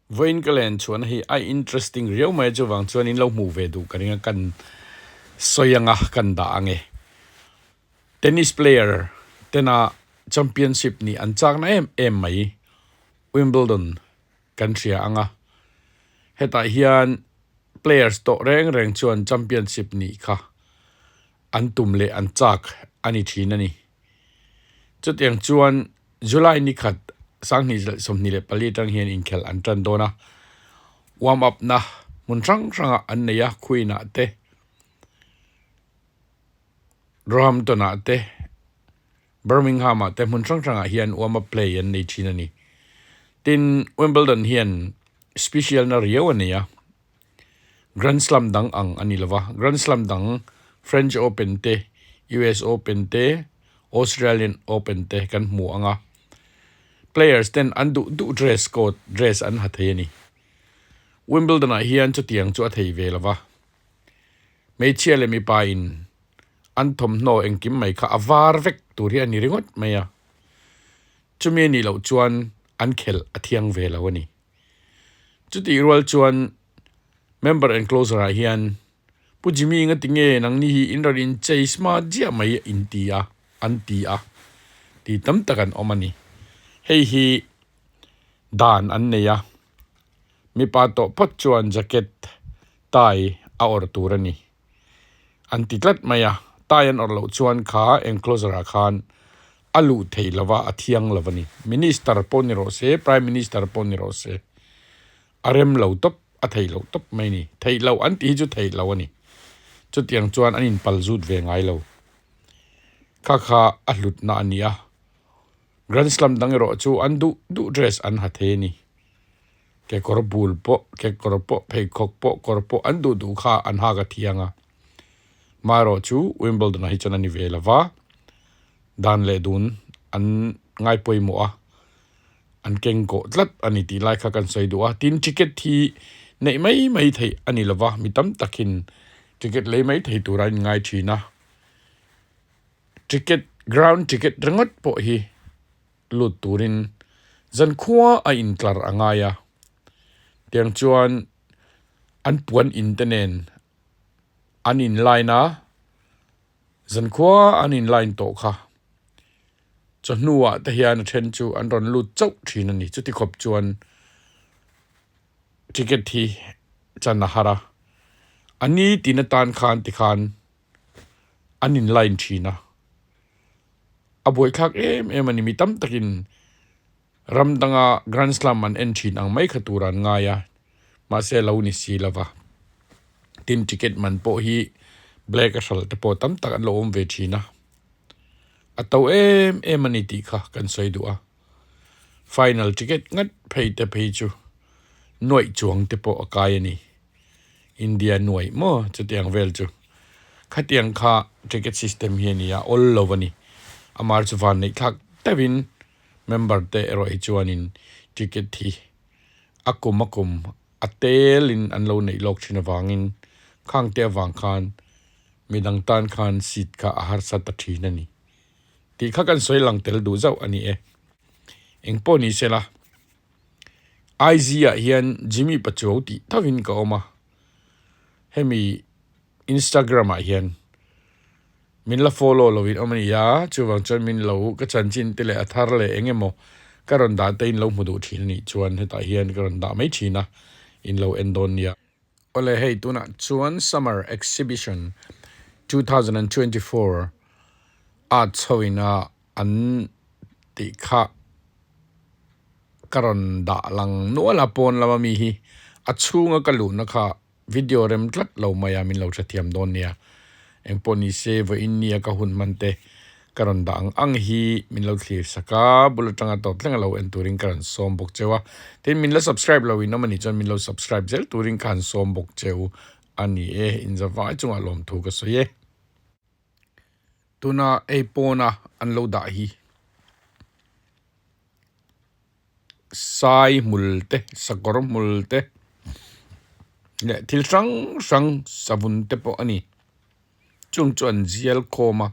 Vawiin ka len chhuahna hi a interesting riau mai a, chuvang chuan in lo hmuh ve duh ka ring a, kan sawi anga kan dah ang e. Tennis player tena championship nih an chakna em em mai Wimbledon kan hria ang a, hetah hian players tawh reng reng chuan championship nih kha an tum leh an chak a ni thin a ni. Chutiang chuan July ni khat 2024 atang hian inkhelh an tan dawn a, warm up na hmun hrang hrangah an nei a, Queen ah te, Roehampton ah te, Birmingham ah te hmun hrang hrangah hian warm up play an nei thin a ni. Tin, Wimbledon hian special na riau a nei a, Grand Slam dang ang a ni lo va, Grand Slam dang French Open te, US Open te, Australian Open te kan hmu ang a, players ten an duh duh dress code dress an ha thei a ni. Wimbledon ah hian chutiang chu a thei ve lo va, hmeichhia leh mipa in an thawmhnaw engkim mai kha a var vek tur hi a ni ringawt mai a, chumi a nih loh chuan an khelh a thiang ve lo a ni. Chutih rual chuan member enclosure ah hian Pu Jimmy nga tinge nangni hi in rawn in chei smart ziah mai in ti a an ti a ti tam tak an awm a ni. Hei hi dan an nei a, mipa tawh phawt chuan jacket tie a awrh tur a ni. An ti tlat mai a, tie an awrh loh chuan kha enclosure ah khan a luh theih lo va, a thiang lo a ni. Minister pawh ni rawh se, Prime Minister pawh ni rawh se, a rem lo tawp, a theih loh tawp mai a ni. Theih loh an tih hi chu theih loh a ni. Chutiang chuan an inpal zut ve ngai lo. Kha kha a hlutna a ni a. Grand Slam dang erawh chu an duh duh dress an ha thei a ni. Kekawr bul pawh, kekawr pawh, pheikhawk pawh, kawr pawh an duh duh kha an hak a thiang a. Maherawh chu Wimbledon ah hi chuan a ni ve lo va, dan leh dun an ngai pawimawh a, an keng kawh tlat a ni tih lai kha kan sawi duh a. Tin, ticket hi neih mai mai theih a ni lo va, mi tam takin ticket lei mai thei tura an inngai thin a. Ticket, ground ticket ringawt pawh hi lut turin zankhua a intlar a ngai a, tiang chuan an puan in te nen an in line a, zankhua an in line tawh kha chawhnuah te hian a then chu an rawn lut chauh thin a ni. Chuti khawp chuan ticket hi chan a har a, a ni tin atan khan tikhan an in line thin a, a buaithlak em em a ni. Mi tam takin ram danga Grand Slam an en thin ang mai kha tur an ngai a, mahse a lo ni si lo va. Tin, ticket man pawh hi black a hralh te pawh tam tak an lo awm ve thin a, a to em em a ni tih kha kan sawi duh a. Final ticket ngat phei te phei chu nuaih chuang te pawh a kai a ni. India nuaih maw chutiang vel chu khatiang kha ticket system hi a ni a, awl lo a ni. Amah chu van neih thlak deuhin member te erawh hi chuanin ticket hi a kum a kum a telin an lo neih lawk thin avangin khang te avang khan midang tan khan seat kha a harsa ta thin a ni tih kha kan sawi lang tel duh zauh a ni e. Engpawh ni sela IG ah hian Jimmy Pachuau tih thovin ka awm a, hemi Instagram ah hian min la follow lovin awm a ni a, chuvang chuan min lo ka chanchin te leh a thar leh eng emaw ka rawn dah te in lo hmu duh thin a nih chuan hetah hian ka rawn dah mai thin a, in lo en dawn nia. Awle hei tunah chuan Summer Exhibition 2024 Arts ho ina an tih kha ka rawn dah lang nual a pawn lama mi hi a chhunga ka luhna kha video rem tlat lo mai a min lo hrethiam dawn nia engpawh ni se vawiin nia ka hun hman te ka rawn dah ang ang hi min lo thlir sak a bul atanga tawp thleng a lo en turin ka rawn sawm bawk cheu a tin min la subscribe lo in awm a nih chuan min lo subscribe zel turin ka han sawm bawk cheu a ni e inzavai chungah lawmthu ka sawi e. Tuna ei pawna an lo dah hi sai hmul te sakawr hmul te leh thil hrang hrang savun te pawh a ni chung chu an zial khawm a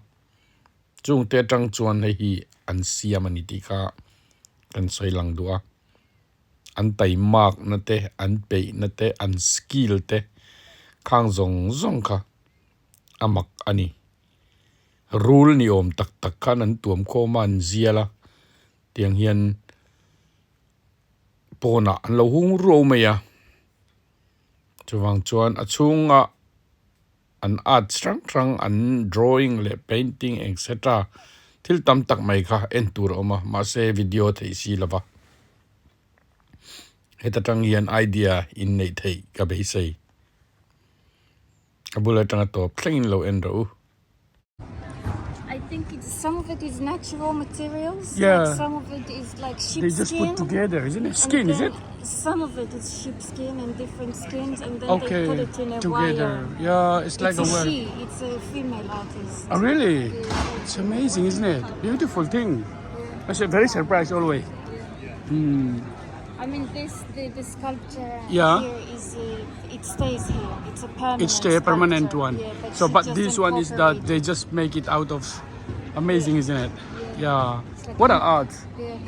chung te atang chuan hei hi an siam a ni tih kha kan sawi lang duh a. An taimakna te, an peihna te, an skill te khang zawng zawng kha a mak a ni. Rul ni awm tak tak khan an tuam khawm a, an zial a, tiang hian pawnah an lo hung ruau mai a. Chuvang chuan a chhunga an art hrang hrang an drawing leh painting etc thil tam tak mai kha en tur a awm a mahse video theih si lo va heta tang hian idea in neih theih ka beisei a bul atanga tawp thlengin lo en rawh u. I think it's some of it is natural materials. Yeah. Like some of it is like sheep They just skin. put together, isn't it? And Skin, is then it? Some of it is sheep skin and different skins, and then Okay, they put it in a together. wire. Yeah, it's like it's a a wire. she. It's a female artist. Oh, really? Yeah. It's amazing, isn't it? Beautiful thing. I was very surprised always. I mean, this the, the sculpture Yeah. here is a, it stays here. It's a permanent. It's the permanent sculpture. one. Yeah, but So, she but just this one is that incorporated- they just make it out of. Amazing, isn't it? Yeah. It's like What an art. Yeah.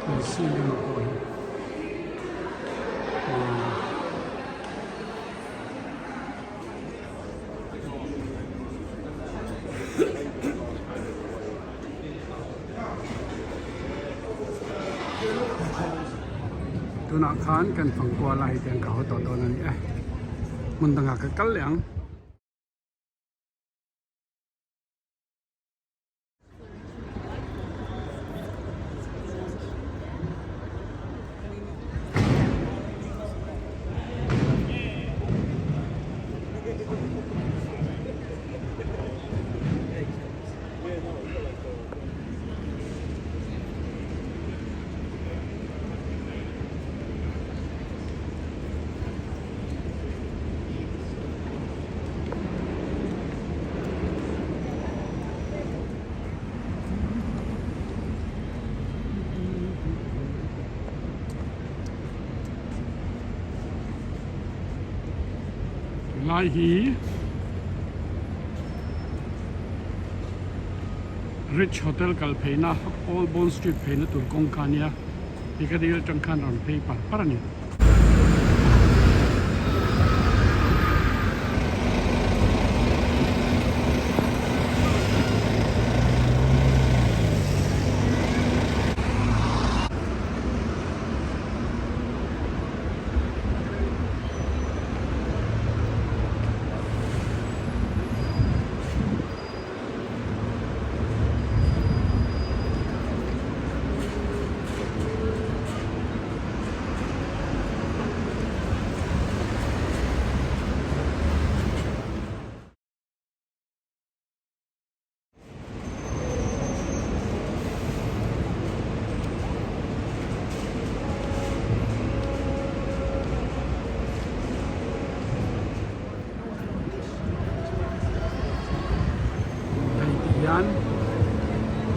I see them going. Tunah khan kan fang kual a hei tiang ka haw tawh dawn a ni e. Hmun dangah ka kal leh ang. Lai hi Rich Hotel kal pheina Old Bond Street pheina tur kawngka ania Piccadilly atang khan rawn phei par par a ni. Hei ti hian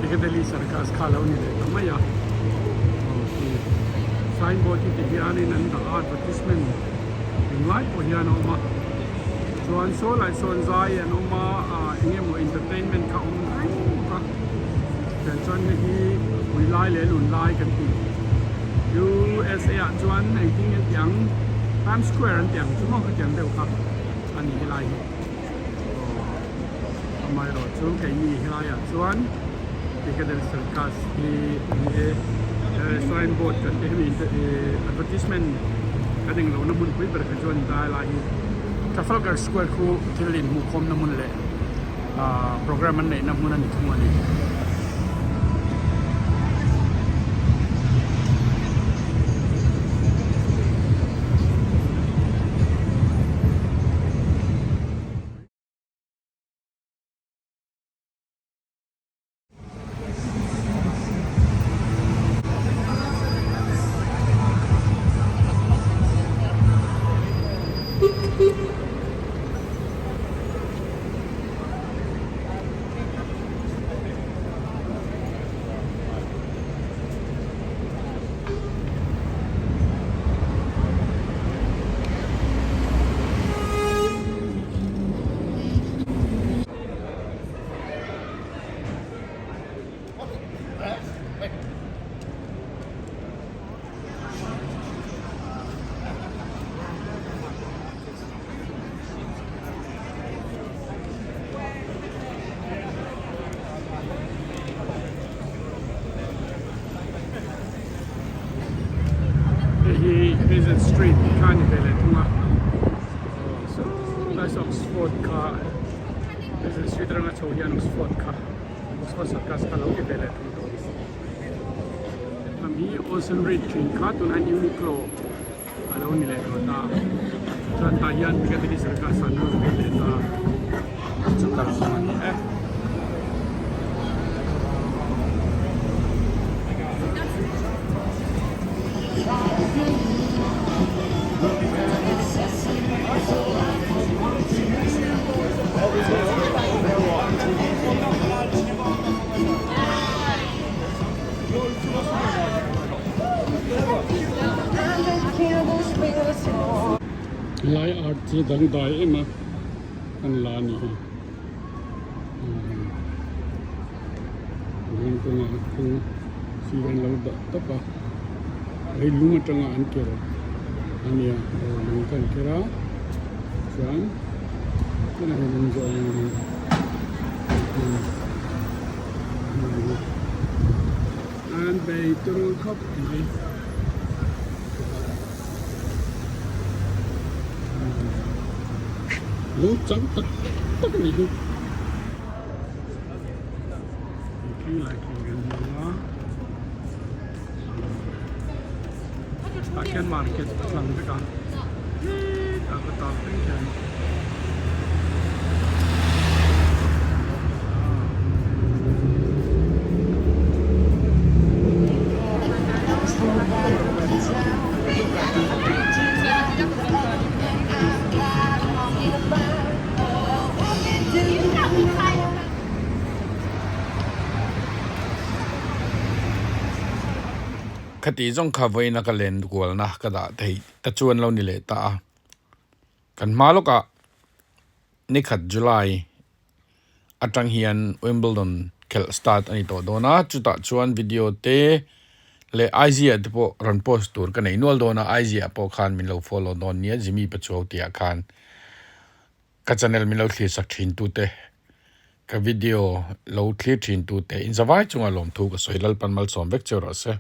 Piccadilly Circus kha lo ni leh ta mai a signboard hi ti hianin an dah a advertisement englai pawh hian a awm a chuan saw lai sawn zai an awm a ah eng emaw entertainment kha a awm reng bawk a tiang chuan hei hi ui lai leh lun lai kan tih U_S_A ah chuan engtin nge an tih ang Times Square an tih ang chu maw khatiang deuh kha a ni helai hi aw amaherawh chu keini helaiah chuan Piccadilly Circus hi a ni e sign board kan tih hemi advertisement kan englohna hmun pui ber kha chuan helai hi Trafalgar Square khu thil inhmuhkhawmna hmun leh ah program an neihna hmun a ni thung a ni. Regent Street tih kha a ni ve leh thung a aw saw lai saw Oxford kha Regent Street atanga chho hian Oxford kha Oxford Circus kha lo ni ve leh thung tawh a ni. Lam hi Olsen Reed thin kha tunah hian Uniqlo a lo ni leh tawh ta chuan tah hian Piccadilly Circus ah an lut ve leh ta chu kalphung a ni e. Lai art chu dangdai em a an la a ni hi lung kawngah a phung sir an lo dah tawp a hei lung atanga an ker a nia aw lung kha an ker a chuan tunah hian lung zawh ang An bei turu khawp mai. Lung chang tak tak a nih hi. Khi lai khi kan hmu a. Tah khian market a tlang vek a. Tah ka tah thleng khian. Khati zawng kha vawiina ka len kualna ka dah theih ta chuan lo ni leh ta a. Kan hma lawkah nikhat July atang hian Wimbledon khelh start a ni tawh dawn a, chutah chuan video te leh IG ah te pawh rawn post tur ka nei nual dawn a, IG ah pawh khan min lo follow dawn nia Jimmy Pachuau tih ah khan ka channel min lo thlir sak thin tu te ka video lo thlir thin tu te inzavai chunga lawmthu ka sawi Lalpan malsawm vek cheu rawh se.